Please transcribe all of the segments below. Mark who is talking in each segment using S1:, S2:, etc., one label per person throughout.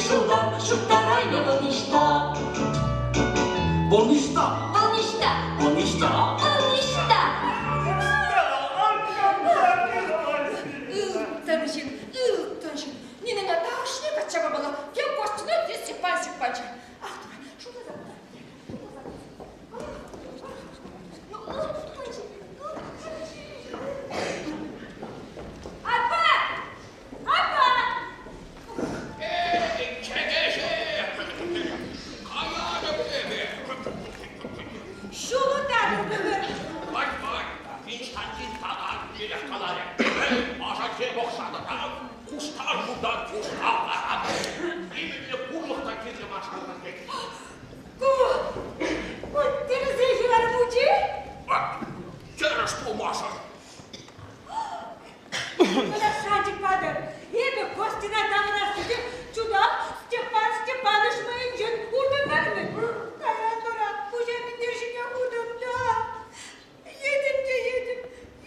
S1: ҫултан чуптараймӗ вӑл ниҫта. Вӑл ниҫта.
S2: Вӑл ниҫта.
S1: Вӑл ниҫта.
S2: Вӑл ниҫта.
S3: Ылтӑн ҫын, ылтӑн ҫын. Нинӑна тахӑшне качча памалла. Те Костьӑна, те Степан Степанча. Ах, Тура, шутласа Аппа! Аппа!
S4: Эй, чӗкеҫе! Каятӑп эпӗ!
S3: Ҫулу татӑр пулӑр!
S4: Вать-вать, Константин тата лерех каларӗ. Асатте пӑхса тӑрам, куштан кунтан куштан ларам. Нимӗнле пурлӑх та кирлӗ мар шалтан пек.
S3: Ку, ку тӗрӗсех-и вара мучи?
S4: Тӗрӗс пулмасӑр.
S3: Мана шанчӑк патӑр. Эпӗ Костьӑна тавӑрас тесе чутах Степан Степанович мӑйӗнчен уртӑнтармӗн. Кайран вара пуҫа минтер ҫине хутӑм та. Йӗтӗм те йӗтӗм,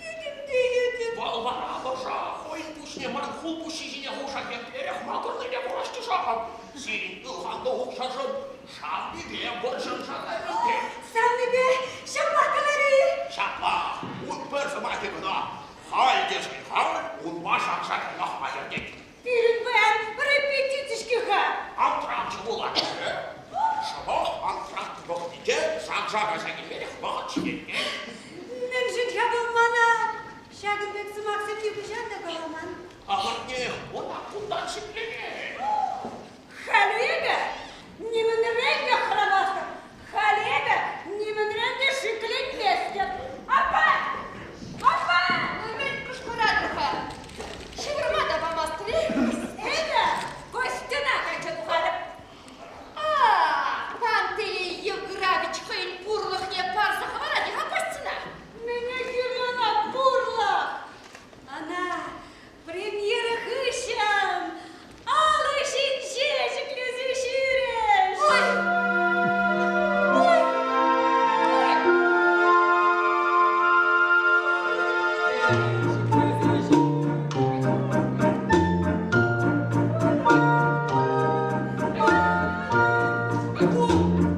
S3: йӗтӗм те йӗтӗм.
S4: Вӑл вара ӑша хӑйӗн пуҫне ман хул пуҫҫи ҫине хурса еплерех макӑрнине курасчӗ ҫавӑн. Сирӗн ылханлӑ укҫашӑн савнипе вӑрҫӑнса кайрӑм тет.
S3: Савнипе ҫапла каларӗ-и?
S4: Ҫапла, ун пӗр сӑмахӗ кӑна. Халь те халь унпа шакса каймах хатӗр тет.
S3: Пирӗн паян репетици-ҫке-ха.
S4: Антракт пулать. Шӑпах антракт вӑхӑтӗнче шакша кайса килмелӗх вӑхӑт ҫитет.
S3: Мӗншӗн-ха вӑл мана ҫакӑн пек сӑмахсем нихӑҫан та каламан?
S4: Ахӑртнех, вӑл кунтан шикленет.
S3: Халӗ эпӗ нимӗнрен те хӑрамастӑп. Халӗ эпӗ нимӗнрен те шикленместӗп. Аппа! Аппа!
S2: Мӗн кӑшкӑратӑр-ха? Ҫывӑрма та памастӑр-и?
S3: Эпӗ Костьӑна качча тухатӑп.
S2: А, Пантелей Евграфович хӑйӗн пурлӑхне парса хӑварать-и-ха Костьӑна?
S3: Мӗне кирлӗ ӑна пурлӑх? Ӑна премьера хыҫҫӑн алӑ ҫинче ҫӗклесе ҫӳрӗҫ.
S2: Ой! Ой! Ку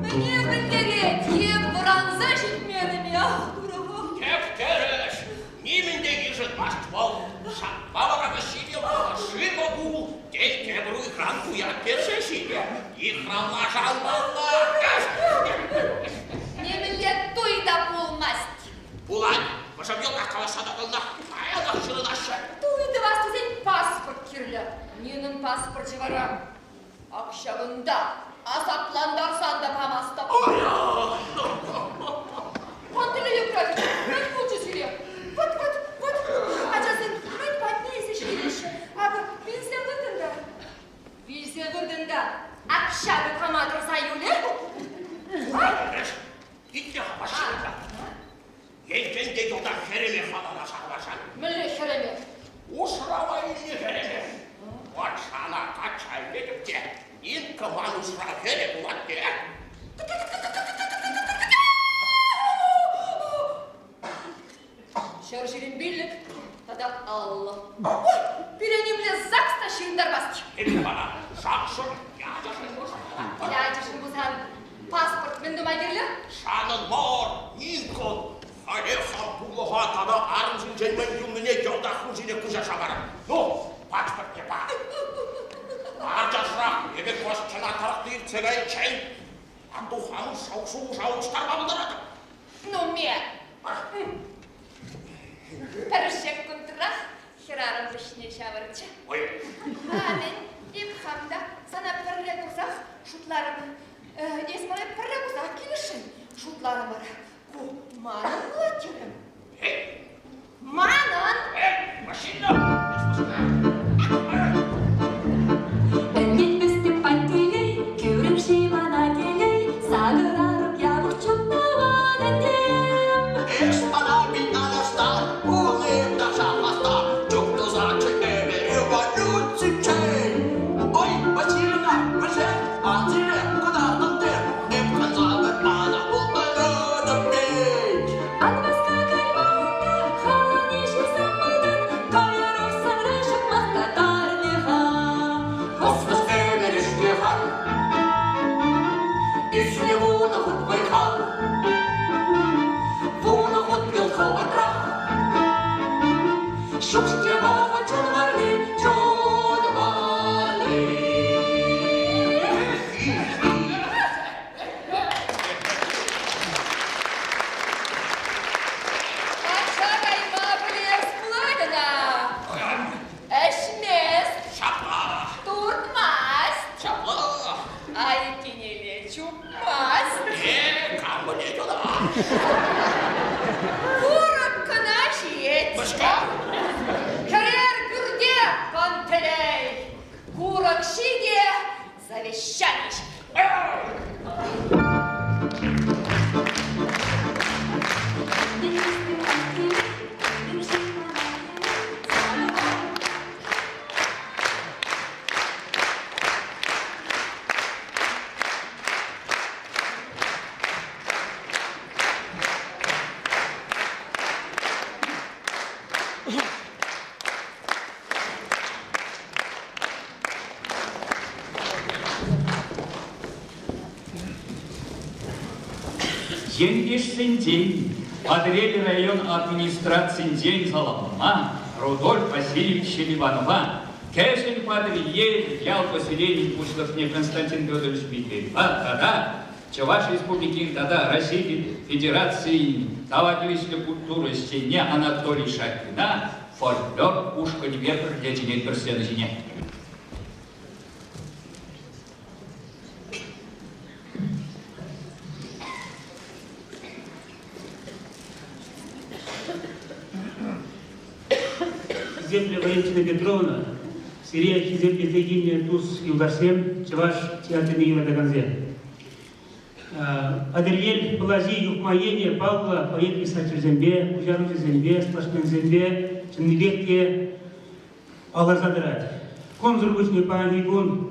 S2: мӗне пӗлтерет? Е вӑранса ҫитмен-и? Ах, Турӑ!
S4: Тӗп-тӗрӗс! Нимӗн те йышӑнмасть вӑл. Ҫапла вара ҫине шывӑ ку, тет тепӗр уйӑхран туя персе ҫитӗ. Йыхравлашалмалла.
S2: Нимӗнле туй та пулмасть.
S4: Пулать. Вӗсем йӑлтах калаҫса татӑлнӑ. Аялах ҫырӑнаҫҫӗ.
S2: Туй тӑвас тесен паспорт кирлӗ. Нинӑн паспорчӗ вара ак ҫавӑнта асаплантарсан та памастӑп. Пантелей Евграфович, мӗн пулчӗ сире? Вӑт, вӑт, вӑт, ачасем мӗн патне илсе ҫитереҫҫӗ? Акӑ, вилсе выртӑн та. Вилсе выртӑн та, ак ҫакӑ кама тӑрса юлӗ?
S4: Итле-ха, Василий. Енчен те йӑлтах хӗрӗме халалласа хӑварсан.
S2: Мӗнле хӗрӗме?
S4: Усрава илнӗ хӗрӗме. Патшана качча илетӗп те, Нинка ман усра хӗрӗ пулать те.
S2: 125 тата 50. Ой, пире нимле ЗАГС та ҫырӑнтармасть.
S4: Эпӗ вара ЗАГСӑн ячӗшӗн пулсан.
S2: Ячӗшӗн пулсан паспорт мӗн тума кирлӗ?
S4: Санӑн мар, Никон. Халех сан пурлӑха тата арӑмсенчен мӗн юлнине йӑлтах ун ҫине куҫарса парӑп. Ну, паспортне пар. Ачашрах эпӗ Костьӑна тӑрӑхне иртсе кайиччен атту хам шӑв-шуша улӑштарма пултаратӑп.
S2: Ну, ме. Пӗр ҫеккунтрах хӗрарӑм пуҫне ҫавӑрчӗ.
S4: Ой.
S2: Амин, эп хам та сана пӗрре курсах шутларӑм. Эс мана пӗрре курсах килӗшрӗн, шутларӑм вара. Ку манӑн пулать терӗм. Манӑн!
S4: Машина!
S1: Ӗненместӗп Пантелей, кӳрӗм-ши мана телей, сакӑрарӑп япӑх чунтаван ӗнтем.
S4: Эс мана пит анастар, улым та шахмастар, чуп тусаччӗ эпӗ революциччен. Ой, Васильевна, вӗсем, ан сире кӑтартӑн тем, эп кансавӑр мана пултаратӑп пит.
S1: Ан васка кай.
S4: Упӑшка!
S2: Кӗрер пӳрте, Пантелей! Курӑк ҫи те завещани
S5: Ентешсенчен Патӑрьел район администрацинчен саламлама Рудольф Васильевич Селиванова, Кӗҫӗн Патӑрьел ял поселенийӗн пуҫлӑхне Константин Федорович Михеева тата Чӑваш Республикин тата Раҫҫей Федерацийӗн тава тивӗҫлӗ культура ӗҫченне Анатолий Шакина фольклор ушкӑнӗпе пӗрле чӗнетпӗр сцена ҫине.
S6: Хисеплӗ Валентина Петровна, сире хисеплесе килнӗ тус-юлташсем, чӑваш театрне юратакансем. Патӑрьел Пӑлаҫи Юхма енӗ паллӑ поэт-писательсемпе, куҫаруҫӑсемпе, спортсменсемпе чӑннипех те палӑрса тӑрать. Кунсӑр пуҫне паянхи кун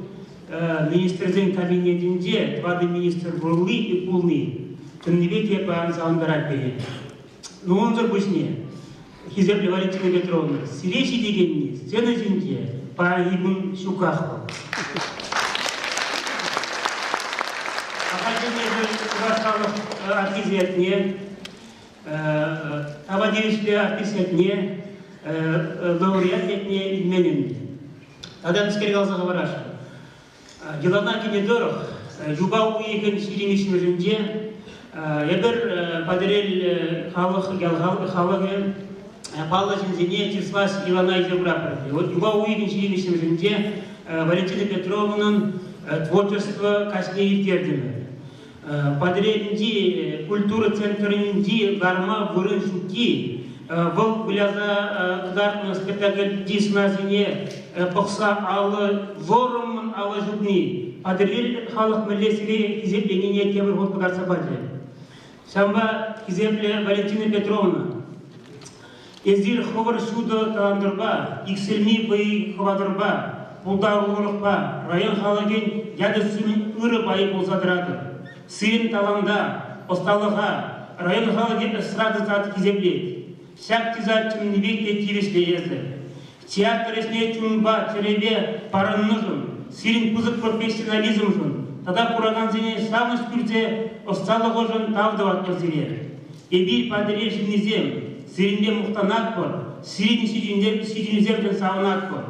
S6: министрсен кабинетӗнче тӑватӑ министр пулни пулни чӑннипе те паян савӑнтарать пире. Ну, унсӑр пуҫне, хисеплӗ Валентина Петровна, сире ҫитекенни сцена ҫинче паянхи кун ҫуках вӑл. Ахальтен эпӗ Чӑваш халӑх артисчӗ ятне, тава тивӗҫлӗ артист ятне, лауреат ятне илмен ӗнтӗ. Тата мӗскер каласа хӑварасшӑн. Йӑлана кӗнӗ тӑрӑх, юпа уйӑхӗн 23-мӗшӗнче эпир Патӑрьел халӑх, ял халӑхӗ паллӑ ҫынсене чыслас йӑлана илсе пыратпӑр. Вот юпа уйӑхӗн 23-мӗшӗнче Валентина Петровнӑн творчество каҫне ирттертӗмӗр. Патӑрьелӗнчи культура центрӗнчи ларма вырӑн ҫукки, вӑл выляса кӑтартнӑ спектакльти сӑнарсене пӑхса алӑ вӑрӑммӑн алӑ ҫупни Патӑрьел халӑх мӗнле сире хисепленине тепӗр хут кӑтартса пачӗ. Ҫавӑнпа хисеплӗ Валентина Петровна, эсир хӑвӑр ҫутӑ талантӑрпа, иксӗлми вӑй-хӑватӑрпа, пултарулӑхпа район халӑхӗн ячӗ-сумӗн ырӑ пайӗ пулса тӑратӑр. Сирӗн таланта, ӑсталӑха район халӑхӗ ӑсра тытса хисеплет. Ҫак чыса чӑннипех те тивӗҫлӗ эсӗ. Театр ӗҫне чунпа, чӗрепе парӑннӑшӑн, сирӗн пысӑк профессионализмшӑн тата куракансене савӑнӑҫ кӳрсе ӑсталӑхӑшӑн тав тӑватпӑр сире. Эпир, Патӑрьел ҫыннисем, сирӗнпе мухтанатпӑр, сирӗн ҫитӗнӳсемшӗн савӑнатпӑр.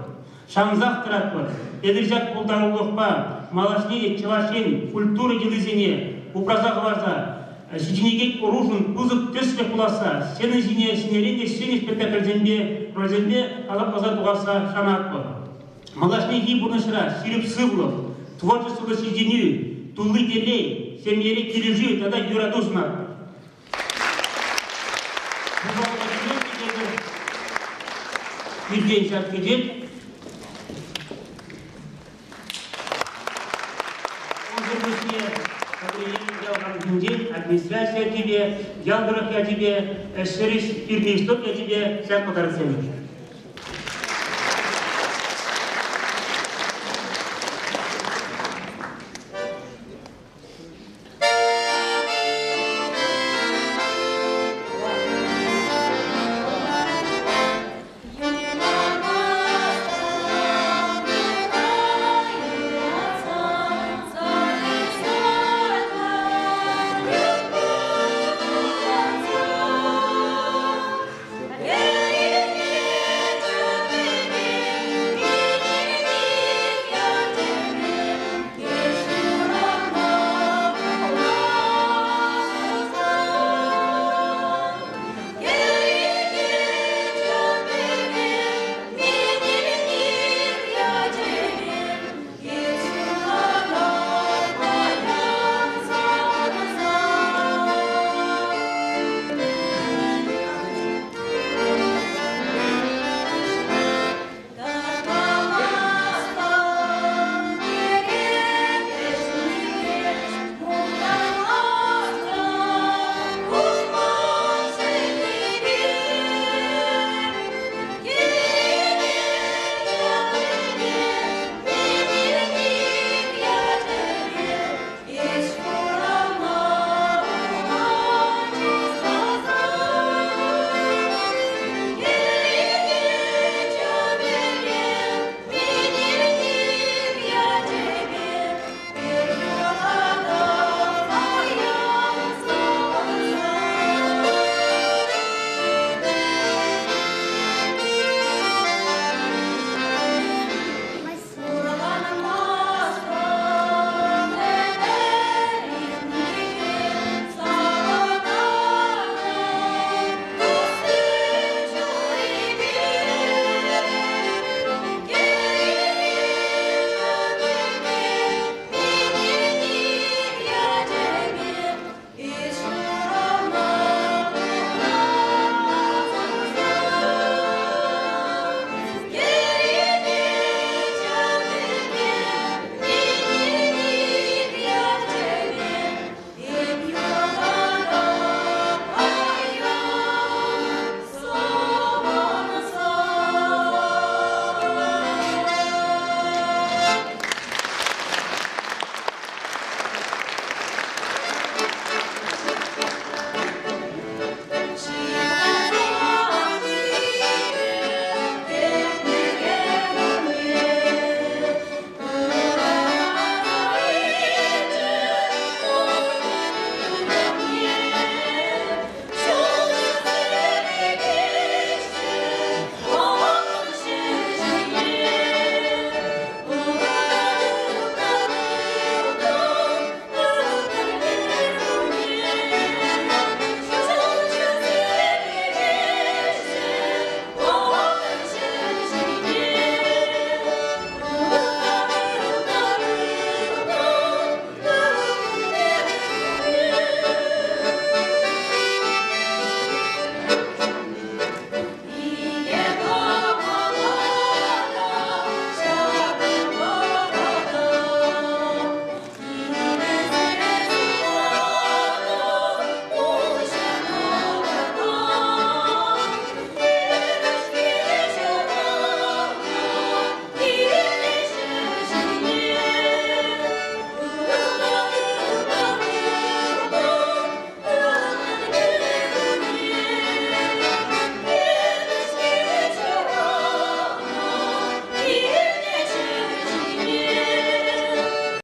S6: Шансах тӑратпӑр, эсир ҫак пултарулӑхпа малашне те Чӑваш Ен культура йӑлисене упраса хӑварса ҫитӗнекен ӑрушӑн пысӑк тӗслӗх пуласса, сцена ҫине ҫӗнӗрен те ҫӗнӗ спектакльсемпе, рольсемпе калӑпласа тухасса шанатпӑр. Малашнехи пурнӑҫра ҫирӗп сывлӑх, творчествӑллӑ ҫитӗнӳ, тулли телей, ҫемьере килӗшӳ тата юрату сунатпӑр. Пиртен ҫак кӗтет. Унсӑр пуҫне Патӑрьел ял халӑхӗнчен администраци ячӗпе, ял тӑрӑх ячӗпе, ҫӗрӗҫ фирми исток ячӗпе ҫак подароксем.